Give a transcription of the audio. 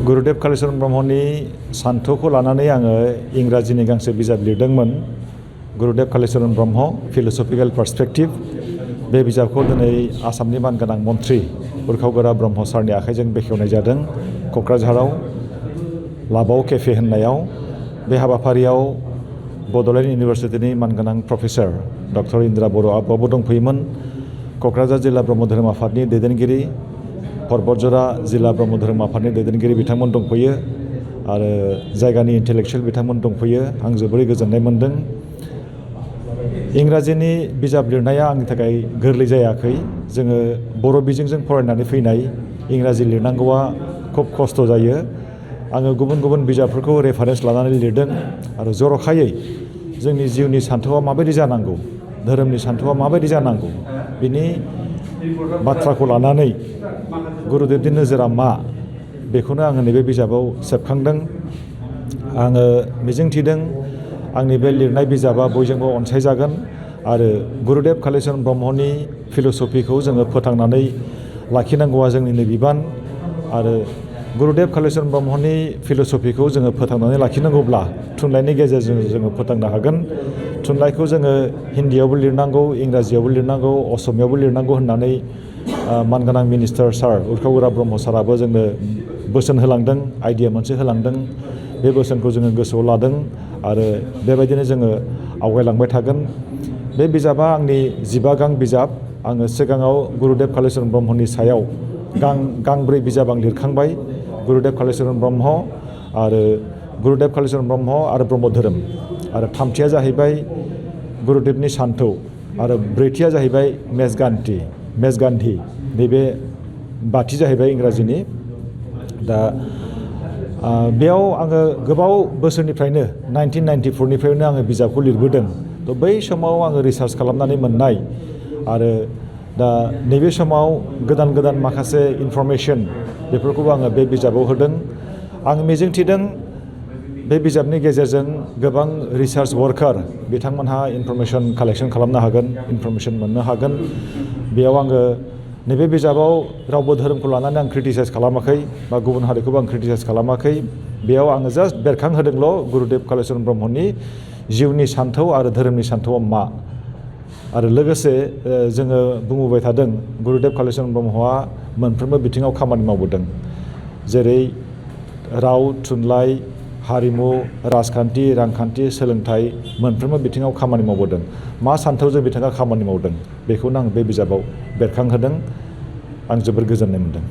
गुरुदेव कालीचरण ब्रह्मनि सान्थौखौ लानानै आङो इंराजिनि गांसे बिजाब लिरदोंमोन। गुरुदेव कालीचरण ब्रह्म फिल'सफिकेल पार्सपेक्टिभ। बे बिजाबखौ दिनै आसामनि मानगोनां मन्थ्रि उरखावगोरा ब्रह्म सारनि आखाइजों बेखेवनाय जादों क'क्राझाराव लाबाव केफे होननायाव। बे हाबाफारियाव बड'लेण्ड इउनिभारसिटिनि मानगोनां प्रफेसर डक्टर इन्द्रा बर' आब'आबो दंफैयोमोन। क'क्राझार जिल्ला ब्रह्म धोरोम आफादनि दैदेनगिरि, पर्बतजरा जिल्ला ब्रह्म धोरोम आफादनि दैदेनगिरि बिथांमोन दंफैयो आरो जायगानि इन्टेलेक्सुयेल बिथांमोन दंफैयो। आं जोबोरै गोजोननाय मोन्दों। इंराजिनि बिजाब लिरनाया आंनि थाखाय गोरलै जायाखै। जोङो बर' बिजोंजों फरायनानै फैनाय, इंराजि लिरनांगौआ खुब खस्थ' जायो। आङो गुबुन गुबुन बिजाबफोरखौ रेफारेन्स लानानै लिरदों आरो जर'खायै जोंनि जिउनि सान्थौआ माबायदि जानांगौ, धोरोमनि सान्थौआ माबायदि जानांगौ, बिनि बाथ्राखौ लानानै गुरुदेबनि नोजोरा मा, बेखौनो आङो नैबे बिजाबाव सेबखांदों। आङो मिजिंथिदों आंनि बे लिरनाय बिजाबा बयजोंबो अनसायजागोन आरो गुरुदेव कालीचरण ब्रह्मनि फिल'सफिखौ जोङो फोथांनानै लाखिनांगौआ जोंनिनो बिबान। आरो गुरुदेव कालीचरण ब्रह्मनि फिल'सफिखौ जोङो फोथांनानै लाखिनांगौब्ला थुनलाइनि गेजेरजों जोङो फोथांनो हागोन। थुनलाइखौ जोङो हिन्दीयावबो लिरनांगौ, इंराजियावबो लिरनांगौ, असमियावबो लिरनांगौ होननानै मानगोनां मिनिस्टार सार उरखावगोरा ब्रह्म साराबो जोंनो बोसोन होलांदों, आइडिया मोनसे होलांदों। बे बोसोनखौ जोङो गोसोआव लादों आरो बेबायदिनो जोङो आवगायलांबाय थागोन। बे बिजाबा आंनि 15 गां बिजाब। आङो सिगाङाव गुरुदेव कालीचरण ब्रह्मनि सायाव गांब्रै बिजाब आं लिरखांबाय। गुरुदेव कालीचरण ब्रह्म आरो गुरुदेव कालीचरण ब्रह्म आरो ब्रह्म धोरोम, आरो थामथिया जाहैबाय गुरुदेबनि सान्थौ, आरो ब्रैथिया जाहैबाय मेजगान्धी। नैबे बाथि जाहैबाय इंराजिनि। दा बेयाव आङो गोबाव बोसोरनिफ्रायनो 1994निफ्रायनो आङो बिजाबखौ लिरबोदों। थ' बै समाव आङो रिसार्च खालामनानै मोननाय आरो दा नैबे समाव गोदान गोदान माखासे इनफरमेसन बेफोरखौबो आङो बे बिजाबाव होदों। आं मिजिंथिदों बे बिजाबनि गेजेरजों गोबां रिसार्च वर्कार बिथांमोनहा इनफरमेसन कालेक्सन खालामनो हागोन, इनफरमेसन मोननो हागोन। बेयाव आङो नैबे बिजाबाव रावबो धोरोमखौ लानानै आं क्रिटिसाइज खालामाखै बा गुबुन हारिखौबो आं क्रिटिसाइज खालामाखै। बेयाव आङो जास्ट बेरखांहोदोंल' गुरुदेव कालीचरण ब्रह्मनि जिउनि सान्थौ आरो धोरोमनि सान्थौआ मा। आरो लोगोसे जोङो बुंबोबाय थादों गुरुदेव कालीचरण ब्रह्मआ मोनफ्रोमबो बिथिङाव खामानि मावबोदों, जेरै राव, थुनलाइ, हारिमु, राजखान्थि, रांखान्थि, सोलोंथाइ, मोनफ्रोमबो बिथिङाव खामानि मावबोदों। मा सान्थौजों बिथाङा खामानि मावदों बेखौनो आं बे बिजाबाव बेरखांहोदों। आं जोबोर गोजोननाय मोन्दों।